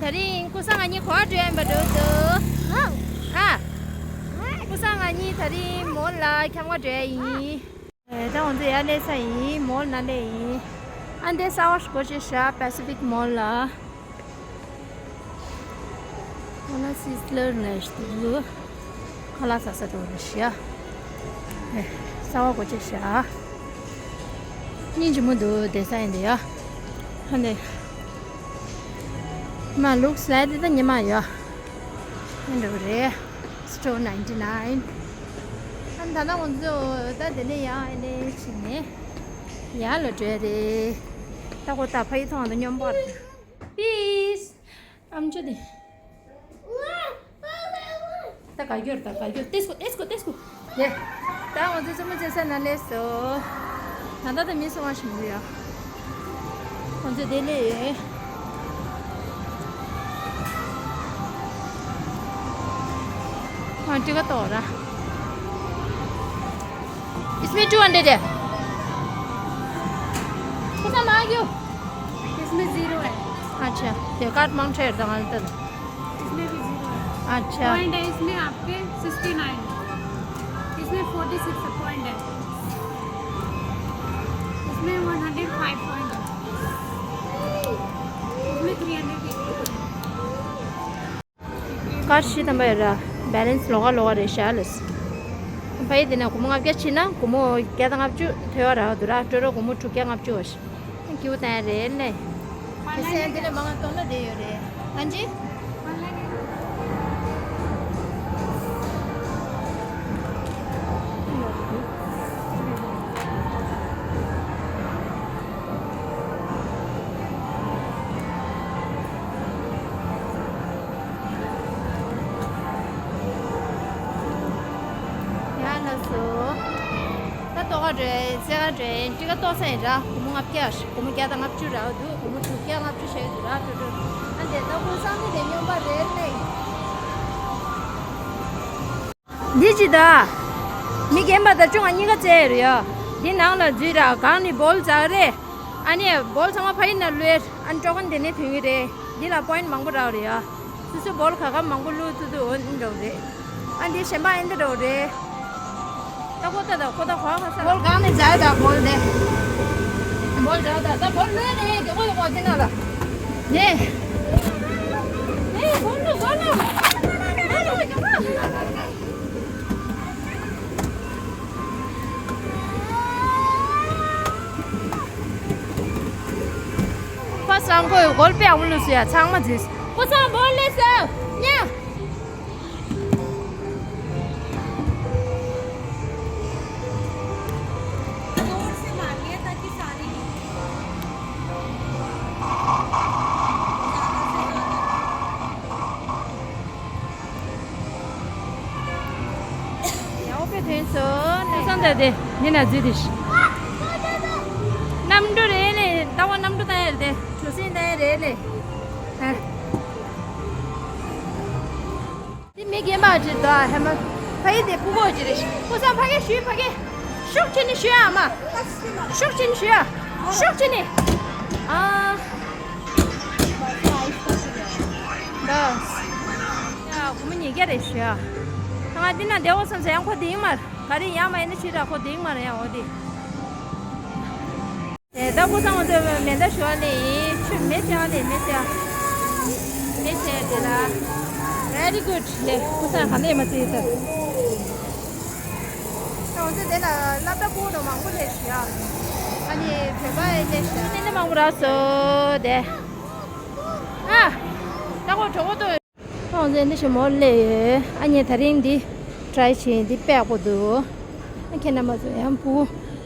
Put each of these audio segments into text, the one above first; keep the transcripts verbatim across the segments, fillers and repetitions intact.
ད་རིང་ཀུ་སང་ང་གཉིས་ག་པར་འགྲོ་ཡིན་པ་འགྲོ་འདུག་ཨ། ཀུ་སང་ང་གཉིས་ད་རིང་མོལ་ལ་འཁྱམ་ག་འགྲོ་ཡ་ཡིན། ཨེ། ད་ང་ཚོ་ཡར་སླེབས་ས་ཡིན། མོལ་ནང་སླེབས་ཡིན། ཨ་འདི་གསར་པ་ཞིག་སྒོ་ཕྱེ་ཤག Pacific Mall ལ། ཁ་ལག་སིས་ལར་ནས་འདུག་ཁ་ལག་ཟ་ས་འགྲོ་རེད་ཤག་ཨེ། གསར་པ་སྒོ་ཕྱེ་ཤག་སྙིང་རྗེ་མོ་འདུག་བསྡད་ས་ཡིན་འདི་ཡ། ཧ་ནས། མ་ལུགས་སླེ་དེ་ད་ཉི་མ་ཡ། ཨེ་འགྲོ་རེད། Store ninety nine། ཨ་ད་ན་ང་ཚོ་ད་དེ་ནས་ཡ་ཨེ་ནས་ཕྱིན་ནས། ཡར་ལ་འགྲོ་ཡ་རེད། ད་ཁོ་ད་ཕ་ཡི་ཐོག་ཏུ་སྙོམས་པར། Peace། ཨམ་ཅོ་དེ། ད་ག་རྒྱུར་ད་ག་རྒྱུར་ཏེས་ཀོ་ཏེས་ཀོ་ཏེས་ཀོ། ཡེ། ད་ང་ཚོ་རྩེད་མོ་རྩེ་ས་ན་སླེབས་སོང་། ད་ལྟ་ད་མི་སོང་བ་ཞིག་མི་འདུག་ཡ། ང་ཚོ་དེ་ལས་ཡོད། ཨ་ཏི་ཀ་ཏོ་ར། इसमें two hundred है। कितना मांग क्यों? इसमें जीरो है। अच्छा, ये कार्ड मांग छेड़ दो, हाल तक। इसमें भी जीरो है। अच्छा। पॉइंट है इसमें आपके सिक्सटी नाइन। इसमें फोर्टी सिक्स पॉइंट है। इसमें वन हंड्रेड फ़ाइव पॉइंट है। इसमें three hundred fifty. སྐར་བཞི་ཐམ་པ་ཡོད་ར། བེ་ལན་སི་ལོགས་ཀ་ལོགས་ཀ་རེད་ཤག་ལགས། ཕ་ཡི་དེ་ན་སྒོར་མོ་ལྔ་བརྒྱ་ཕྱིན་ན་སྒོར་མོ་བརྒྱ་དང་ལྔ་བཅུ་ཐོན་པ་རག་འདུག་ར། སྤྲོད་རོགས་སྒོར་མོ་དྲུག་བརྒྱ་ལྔ་བཅུ་བ་ཞིག་སྐྱིད་པོ་བཏང་ཡ་རེད་ལེ། དེ་སེ་འདི་ལས་མང་བ་གཏོང་ན་བསྡད་ཡོད་རེད། ཨན་ཅི། ཡང་ལགས་སོ། ད་ལྟོ་ག་འགྲོ་ཡིན། རྩེད་ག་འགྲོ་ཡིན། ཊི་ཀ་ཏོག་ཙམ་ཡིན་ར། སྒོར་མོ་ལྔ་བརྒྱ། སྒོར་མོ་བརྒྱ་དང་ལྔ་བཅུ་རག་འདུག་སྒོར་མོ་དྲུག་བརྒྱ་ལྔ་བཅུ་བྱས་འདུག་ར། ཀྲོ་ཀྲོ། ཨ་འདི་ད་ཀུན་བཟང་ནི་དེ་སྨྱོན་པ་རེད་ལེ། འདི་ཅི་ད། མི་རྒན་པ་དང་ཆུང་བ་གཉིས་ཀ་རྩེ་ཡོད་རེད་ཡ། འདི་ནང་ལ་འཛུལ་ར། གང་ནི་བོལ་འཛག་རེད། ཨ་ནི་བོལ་ཚང་མ་ཕ་ཡི་ན་ལུས། ཨ་ནི་ཀྲོ་ཀོན་དེ་ནས་ཐོན་གི་རེད། འདི་ལ་པོ་ཡིན་མང་པོ་རག་རེད་ཡ། སོ་སོ་བོལ་ག་ག་མང་པོ་བླུགས་ཐུབ་ཐུབ་འོ་འདྲ་རེད། ཨ་འདི་གཞན་པ་ཨེ་འདྲ་རེད། ད་ཁོ་ད་ད་ཁོ་ད་གོ་ག་ས་བོལ་གང་ནས་འཛག་ད་བོལ་དེ། བོལ་འཛག་ད་ད་བོལ་ལོས་ནས་དེ་ཁོ་ཡོད་གོ་དེ་ན་ལ། ནས། ནས་བོལ་ལོ་བོལ་ལོ། ཕ་སང་ཁོས་གོལ་པེ་ཨ་མ་ལུས་སུ་ཡ་ཚང་མ་འཛིན། ཁོ་ཚང་བོར་ལེ་སོ་ཉ། ཡང་དཔེ་ཐོན་སོང་ནས། སང་ད་དེ་ནི་ན་འཛུལ་དེ་ཤི། གནམ་གྲུ་རེད་ལེ། ལྟ་བ་གནམ་གྲུ་བཏང་ཡ་རེད་དེ། གྲུ་གཟིངས་བཏང་ཡ་རེད་ལེ། ཨ། དེ་མི་རྒན་པ་ཅིག་དོ་ཧེ་མ། ཕ་གི་དེ་ཕུ་བོ་ཅིག་རེད་ཤི། ཕུ་སང་ཕ་གི་ཞུས་ཕ་གི། ཤུགས་ཆེ་ནི་ཞུ་ཡ་མ། ཤུགས་ཆེ་ནི་ཞུ་ཡ། ཤུགས་ཆེ་ནི། ཨ། ད། ཡ་སྒོར་མོ་ཉིས་བརྒྱ་རེད་ཞུ་ཡ། ད་ང་འདི་ན་བསྡད་འོ་བསམ་ཚེ་ཡང་ཁོ་དེ་ཡིན་མར། ག་རེ་ཡང་མ་ཡིན་ན་ཕྱི་དྲག་ཁོ་དེ་ཡིན་མར་ཡང་འོ་དེ། ཨེ་ད་ཁོ་ཚང་འོ་དེ་མེ་མདའ་ཞུ་བ་ནི་ཡིན། ཆུ་མེ་ཚེ་བ་ནི་མེ་ཚེ་བ། མེ་ཚེ་དེ་ལ། Very good ལེ། ཁོ་ཚང་ག་ནས་མ་ཚེ་ཡིན་ས། ད་འོ་དེ་དེ་ལ་སློབ་གྲྭ་པོ་རོ་མང་པོ་ལས་ཞུ་ཡ། ཨ་ནི་བོད་པ་ཡི་ལས་ཞུ་ཡ། ནི་མང་པོ་རག་སོ་དེ། ཨ། ད་ཁོ་གྲོགས་པོ་ཏོ། ཨང་ཟེར་འདི་ཞིག་མོ་ལས་ཡོད། ཨ་ནི་ད་རིང་འདི་ཊ་རའི་བྱས། འདི་དཔེ་ཡག་པོ་འདུག་ཨ་ཁྱེད་རྣམ་པ་ཚོ་ཡང་བུ་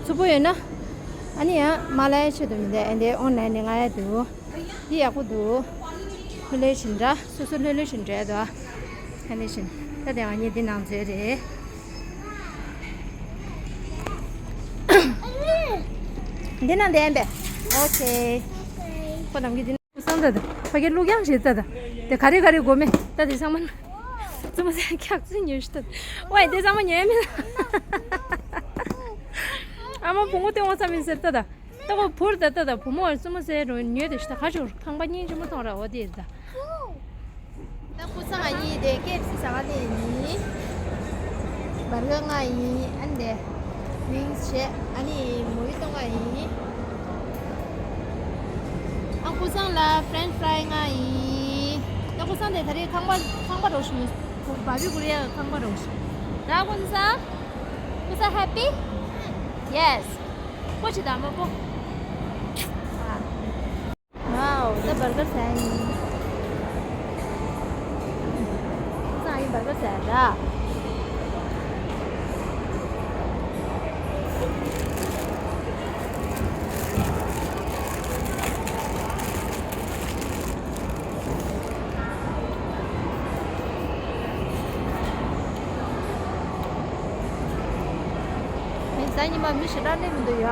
ཚུགས་པོ་ཡོད་ན། ཨ་ནི་ཡང་མ་ལ་ཡ་ཆེད་དུ་མི་འདུག་ཨ་འདི་ཨོན་ལན་ནས་ང་ཡ་འདུག་འདི་ཡག་པོ་འདུག་ལྷོད་ལྷོད་བཞིན་འདྲ། སོ་སོ་ལྷོད་ལྷོད་བཞིན་འདྲ་འདུག་ཨ་ནི་བཞིན་ད་དེ་ང་གཉིས་འདི་ནང་འཛུལ་རེད། འདི་ནང་འདི་ཨན་པས། ཨོ་ཁེ། ཁོ་རང་གི་འདི། སང་ད་ད། ཕ་གི་ལུག་ཡང་ཞིག་ད་ད། དེ་ག་རེ་ག་རེ་གོ་མེད་ད་དེ་ཚང་མ། བཙུན་མོ་ཟེར་ཁྱག་ཚིག་ཉོས་ཤི་ད། ཝའི་དེ་ཚང་མ་ཉོས་མེད། ཨ་མ་བུ་མོ་སྟོན་འོ་ཚ་མིན་ཟེར་ད་ད། ད་གོ་བུར་ད་ད་ད་བུ་མོ་བཙུན་མོ་ཟེར་རུ་ཉོས་དེ་ཤི་ད་ག་ཞོར་ཁང་པ་སྙིང་རྗེ་མོ་མཐོང་ར་འོ་དེ་ད། ང་གཉིས་དེ་ཀེ་ཨེཕ་སི་ཟ་ག་ནས་ཡིན། བར་གར་ལྔ་ཡིན། ཨ་ནི་དེ་ཝིང་སི་བྱས། ཨ་ནི་མོ་ཡི་ཏོ་ལྔ་ཡིན། ཨ་ཀུ་སང་ལ་ཕྲེན་ཆི་ཕྲའི་ལྔ་ཡིན། ད་ཀུ་སང་དེ་ད་རེས་ཁང་པ་ཁང་པ་རོགས་ཞུ། བ་བི་ཀུ་རེ་ཡ་ཁང་པ་རོགས་ཞུ། ད་ཀུ་སང་། ཀུ་སང་ཧེ་པི། ཡེ་སི། ཀོ་ཆི་ད་མ་པོ། ཨ། ཝའོ། ད་བར་གར་ཟ་ཡིན། ཀུ་སང་ཡིན་བར་གར་ཟ་ཡ་ད། ངས་ཟ་ཉི་མ་མི་ཞེ་དྲག་སླེབས་མི་འདུག་ཡ།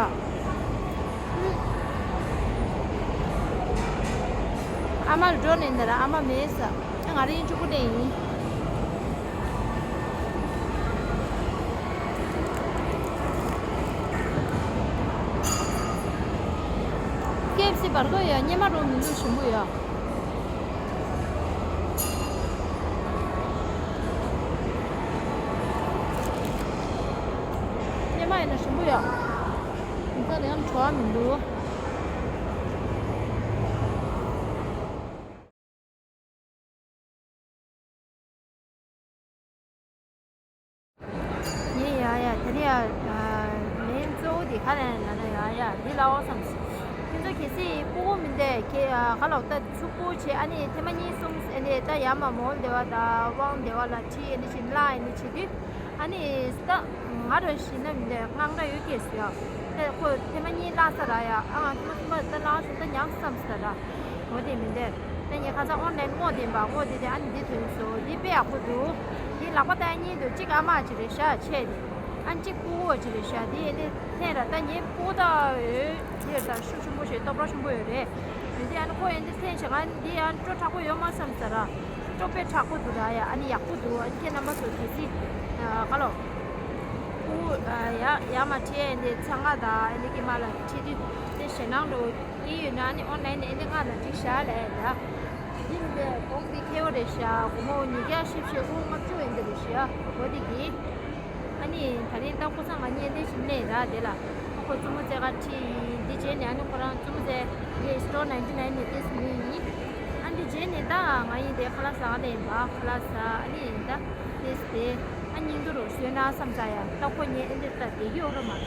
ཨ་མ་ལ་འགྲོ་ནས་འདི་ལ་ཨ་མ་མེད་ས། ང་རང་གཅིག་པུ་བསྡད་ཡིན། ཀེ་ཨེཕ་སི་བར་གར་ཡ་སྙེ་མ་རོ་མི་འདུག་ཞིམ་པོ་ཡ། སྙེ་མ་ཡིན་ན་ཞིམ་པོ་ཡོད། དེང་སང་ལ་ཡང་བྲོ་བ་མི་འདུག་ཡིན་ཡ་ཡ། དེ་ནས་ཡ། མིང་གཙོ་བོ་དེ་ག་ནས་ལབ་ན་ཡ་ཡ་འདི་ལབ་འོ་བསམ། ཁྱེད་ཚོ་གལ་སྲིད་སྤུ་གུ་མི་འདུག་ཁྱེད་ག་ལོག་ད་ཕྲུ་གུ་བྱས་ཨ་ནི་ཐེངས་མ་གཉིས་གསུམ་ཨ་ནི་ད་ཡར་མར་མོལ་བདེ་བ་དང་དབང་བདེ་བ་ལ་ཁྲིད་ཨ་ནི་བྱེད་ལ་ཨ་ནི་བྱེད་དུས། ཨ་ནི་ད་ང་རང་ཤི་ན་མི་འདྲ་དངངས་སྐྲག་ཡོད་སྐྱེས་སུ་ཡ། ད་ཁོ་ཐེངས་མ་གཉིས་བརླག་ས་ར་ཡ། ཨ་ང་ཐེངས་མ་གསུམ་པ་ད་བརླག་སོང་ད་ཉམས་བསམ་ས་ར། འོ་དེ་མི་འདྲ། ད་ངས་ཁ་སང་ཨོན་ལན་བསྔོགས་དེ་འབའ་བསྔོགས་དེ་དེ་ཨ་ནི་འདི་ཐོན་སོང་། འདི་དཔེ་ཡག་པོ་འདུག་འདི་ལག་པ་ད་གཉིས་འདུག་གཅིག་ཨ་མ་ཅིག་རེད་ཤག་ཆེ་དེ། ཨ་གཅིག་སྤུ་གུ་ཅིག་རེད་ཤག་འདི་ཨ་ནི་ཐེངས་ར་ད་ངའི་སྤུ་གུ་ད་འོད་ཡོད་ད་ཤུགས་ཆེན་པོ་ཞིག་སྟོབས་ར་ཆེན་པོ་ཡོད་རེད། འདི་ཨ་ནི་ཁོ་ཡ་འདི་ཐེངས་ཤིག་ང་འདི་ཡང་སྤྲོ་དྲག་པོ་ཡོད་མ་བསམ་ས་ར། སྤྲོ་དཔེ་དྲག་པོ་འདུག་ར་ཡ། ཨ་ནི་ཡག་པོ་འདུག་ཨ་ནི་ཁྱེད་རྣམ་པ་ཚོ་གལ་སྲིད་ཨ་ག་ལོ། ཨུ་ཨ་ཡ་ཡ་མ་ཁྲིད་ཨ་ནི་ཚང་ང་དང་ཨ་ནི་ཀི་མ་ལ་ཁྲིད་དུས་དེ་ཞེད་སྣང་འགྲོ་གི་ཡོད་ན་ཨ་ནི་ཨོན་ལན་ཨ་ནི་ང་ལ་ཅིག་བཞག་ལས་ཡ། ཡིན་པས་གོང་དེ་ཁེ་བོ་རེད་ཤག་སྒོར་མོ་ཉིས་བརྒྱ་བཞི་བཅུ་ཞེ་དགུ་ལྔ་བཅུ་ཡིན་གྱི་རེད་ཤག་འོ་དེ་གི། ཨ་ནི་ད་རིང་ད་ཁོ་ཚང་ང་གཉིས་འདི་ཞིག་ལས་ར་དེ་ལ། ཨ་ཁོ་བཙུན་མོ་རྩེ་ག་ཁྲིད་ཡིན། འདི་རྗེས་ནས་ཨ་ནི་ཁོ་རང་བཙུན་མོ་རྩེ་ངའི་སི་ཊོར་ནའིན་ཊི་ནའིན་ནས་ཏེས་མི་ཡིན། ཨ་འདི་རྗེས་ནས་ད་ང་ཡིན་དེ་ཁ་ལག་ཟ་ག་ལས་ཡིན་པ་ཁ་ལག་ཟ་ཨ་ནི་ཡིན་ད་ཏེས་དེ་ཨ་སྙིང་སྡུག་རུ་བཟོས་ན་བསམ་ས་ཡ། ད་ཁོ་ངའི་ཨེ་འདི་ད་བསྡད་ཀྱི་ཡོད་ར་མ་རེད།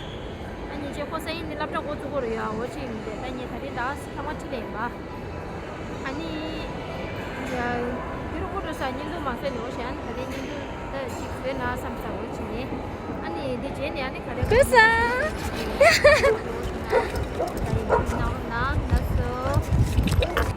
ཨ་ཉིན་ཆེ་ཁོ་སང་ཉིན་ནི་སློབ་གྲྭ་འགོ་བཙུགས་དགོས་རེད་ཡ། འོ་ཅིག་ཡིན་དེ་ད་ངས་ད་རིང་ད་ཚང་མ་ཁྲིད་ལས་ཡིན་པ། ཨ་ནི། ཡ། ཡུ་རོབ་ཀོ་ཏོ་ས་བརྙན་ཐུང་མ་བཟོས་ནས་འོ་ཞེས་ཨ་ནི་ད་རེས་བརྙན་ཐུང་ད་ཅིག་བཟོས་ན་བསམ་ས་འོ་ཅིག་ནས། ཨ་ནི་འདི་རྗེས་ནས་ཨ་ནི་ག་རེ་ཀུ་ས། ད་ཡིན་ན་འོ་